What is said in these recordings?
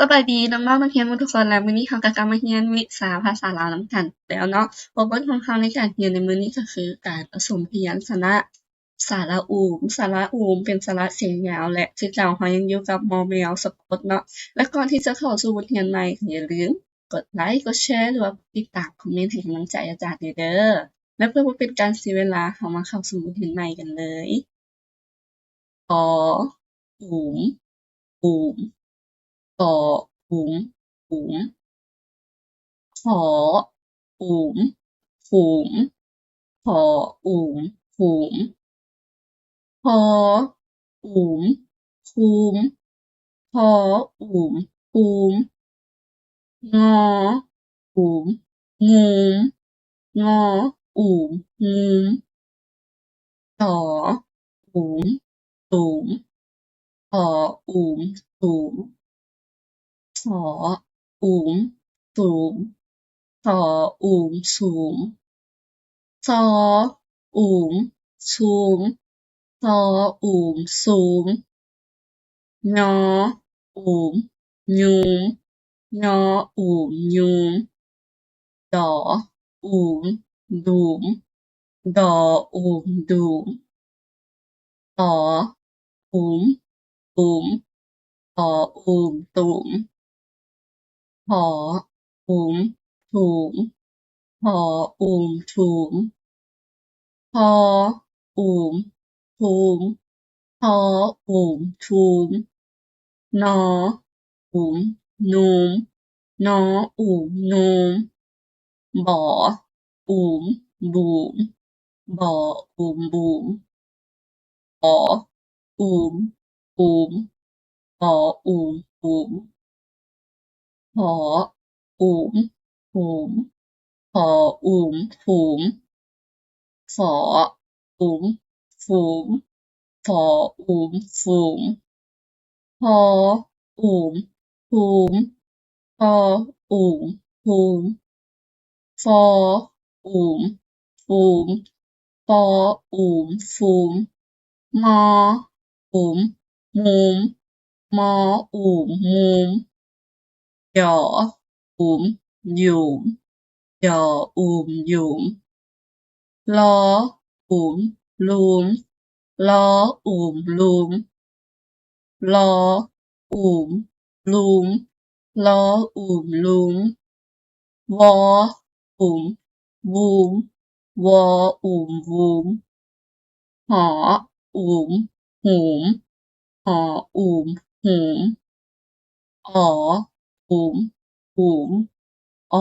ສະບາຍດີນ້ອງໆນັກຮຽນໝົດທຸກຄົນ ແລະ ມື້ນີ້ເຮົາກໍກັບມາຮຽນວິຊາພາສາລາວນຳກັນແລ້ວເນາະ. ບົດຮຽນຂອງເຮົາໃນການຮຽນໃນມື້ນີ້ກໍຄືການປະສົມພະຍານຊະນະ ສະລະອູມ. ສະລະອູມເປັນສະລະສຽງຍາວ ແລະ ຄືເກົ່າເຮົາຍັງຢູ່ກັບ ມ ແມວ ສະກົດເນາະ. ແລະ ກ່ອນທີ່ຈະເຂົ້າສູ່ບົດຮຽນໃໝ່ ກໍຢ່າລືມກົດໄລ, ກົດແຊ ຫຼືວ່າກົດຕິດຕາມ, ຄອມເມັນໃຫ້ກຳລັງໃຈອາຈານແດ່ເດີ. ແລະ ເພື່ອບໍ່ເປັນການເສຍເວລາ ເຮົາມາເຂົ້າສູ່ບົດຮຽນໃໝ່ກັນເລີຍ. ອ ອຸມ ອູມ. ອ ອຸມ ອູມ. ຂ ອຸມ ຄຸມ. ຂ ອຸມ ຄຸມ. ຄ ອຸມ ຄຸມ. ຄ ອຸມ ຄຸມ. ງ ອຸມ ງຸມ. ງ ອຸມ ງຸມ. ຕ ອຸມ ຕຸມ. ຕ ອຸມ ຕຸມ. ສ ອຸມ ສຸມ. ສ ອຸມ ສຸມ. ຊ ອຸມ ຊຸມ. ຊ ອຸມ ຊຸມ. ຍ ອຸມ ຍຸມ. ຍ ອຸມ ຍຸມ. ດ ອຸມ ດຸມ. ດ ອຸມ ດຸມ. ຕ ອຸມ ຕຸມ. ຕ ອຸມ ຕຸມ. ຖ ອຸມ ຖຸມ. ຖ ອຸມ ຕຸມ. ທໍ ອຸມ ຖຸມ. ທໍ ອຸມ ຕຸມ. ນໍ ອຸມ ນຸມ. ນໍ ອຸມ ນຸມ. ບໍ ອຸມ ບຸມ. ບໍ ອຸມ ບຸມ. ປໍ ອຸມ ປຸມ. ປໍ ອຸມ ປຸມ. ຜ ອຸມ ຜຸມ. ຜ ອຸມ ຜຸມ. ຝ ອຸມ ຝຸມ. ຝ ອຸມ ຝຸມ. ທໍ ອຸມ ຖຸມ. ທໍ ອຸມ ຕຸມ. ຟໍ ອຸມ ຟຸມ. ຟໍ ອຸມ ຟຸມ. ມໍ ອຸມ ມຸມ. ມໍ ອຸມ ມຸມ. ຢໍ ອຸມ ຫຍຸມ. ຢໍ ອຸມ ຫຍຸມ. ລໍ ອຸມ ລຸມ. ລໍ ອຸມ ລຸມ. ລໍ ອຸມ ລຸມ. ລໍ ອຸມ ລຸມ. ວໍ ອຸມ ວຸມ. ວໍ ອຸມ ວຸມ. ຫໍ ອຸມ ຫຸມ. ຫໍ ອຸມ ຫຸມ. ອໍ ອຸມ ອຸມ. ອໍ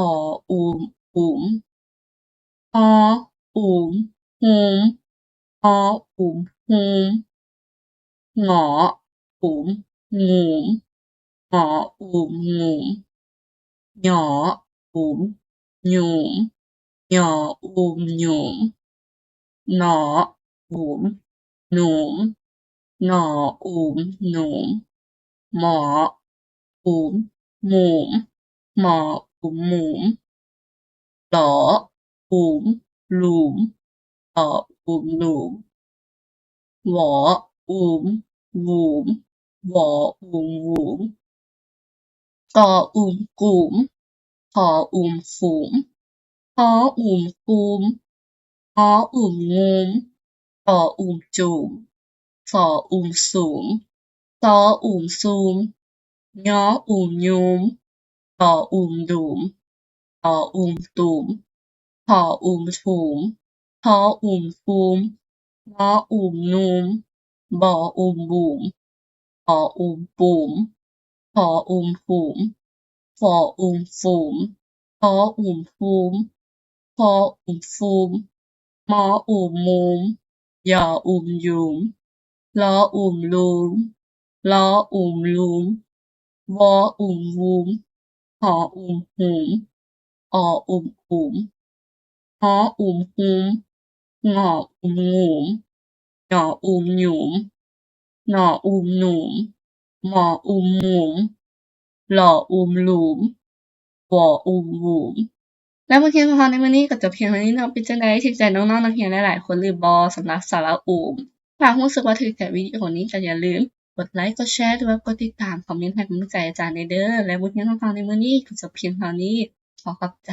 ອຸມ ອຸມ. ຮໍ ອຸມ ຮຸມ. ຮໍ ອຸມ ຮຸມ. ງໍ ອຸມ ງຸມ. ງໍ ອຸມ ງຸມ. ຫຍໍ ອຸມ ຫຍຸມ. ຫຍໍ ອຸມ ຫຍຸມ. ໜໍ ອຸມ ໜຸມ. ໜໍ ອຸມ ໜຸມ. ໝໍ ອຸມ ໝຸມ. ໝໍ ອຸມ ໝຸມ. ຫຼໍ ອຸມ ຫຼຸມ. ຫຼໍ ອຸມ ຫຼຸມ. ວໍ ອຸມ ຫວູມ. ວໍ ອຸມ ຫວູມ. ກໍ ອຸມ ກຸມ. ຂໍ ອຸມ ຂຸມ. ຮໍ ອຸມ ຄຸມ. ງໍ ອຸມ ງຸມ. ຕໍ ອຸມ ຈຸມ. ຊໍ ອຸມ ສຸມ. ຊໍ ອຸມ ຊຸມ. ຍໍ ອຸມ ຍຸມ. ຕໍ ອຸມ ດຸມ. ຕໍ ອຸມ ຕຸມ. ຖໍ ອຸມ ຖຸມ. ຖໍ ອຸມ ທຸມ. ມໍ ອຸມ ນຸມ. ບົ ອຸມ ບຸມ. ປໍ ອຸມ ປຸມ. ຜໍ ອຸມ ຜຸມ. ຝໍ ອຸມ ຝຸມ. ທອ ອຸມ ຟຸມ. ມອ ອຸມ ມຸມ. ຢໍ ອຸມ ຍຸມ. ລອ ອຸມ ລຸມ. ລອ ອຸມ ລຸມ. ວໍ ອຸມ ວຸມ. ຫໍ ອຸມ ຫຸມ. ອໍ ອຸມ ອຸມ. ຫໍ ອຸມ ຫຸມ. ຫງໍ ອຸມ ຫຍຸມ. ໜໍ ອຸມ ໜຸມ. ມອ ອຸມ ໝຸມ. ຫຼໍ ອຸມ ຫຼຸມ. ວໍ ອຸມ ຫວຸມ. ແລະ ບົດຮຽນຂອງເຮົາໃນມື້ນີ້ກໍຈົບພຽງເທົ່ານີ້ເນາະ. ເປັນຈັ່ງໃດ? ຖືກໃຈນ້ອງໆນັກຮຽນຫຼາຍໆຄົນຫຼືບໍ່ ສຳລັບສະຫຼະອູມ? ຖ້າຮູ້ສຶກວ່າຖືກໃຈວິດີໂອນີ້ ກໍຢ່າລືມ ກົດໄລ ກົດແຊ ຫຼືວ່າກົດຕິດຕາມ ຄອມເມັນໃຫ້ກຳລັງໃຈອາຈານແດ່ເດີ້. ແລະ ບົດຮຽນຂອງເຮົາໃນມື້ນີ້ກໍຈົບພຽງເທົ່ານີ້. ຂໍຂອບໃຈ.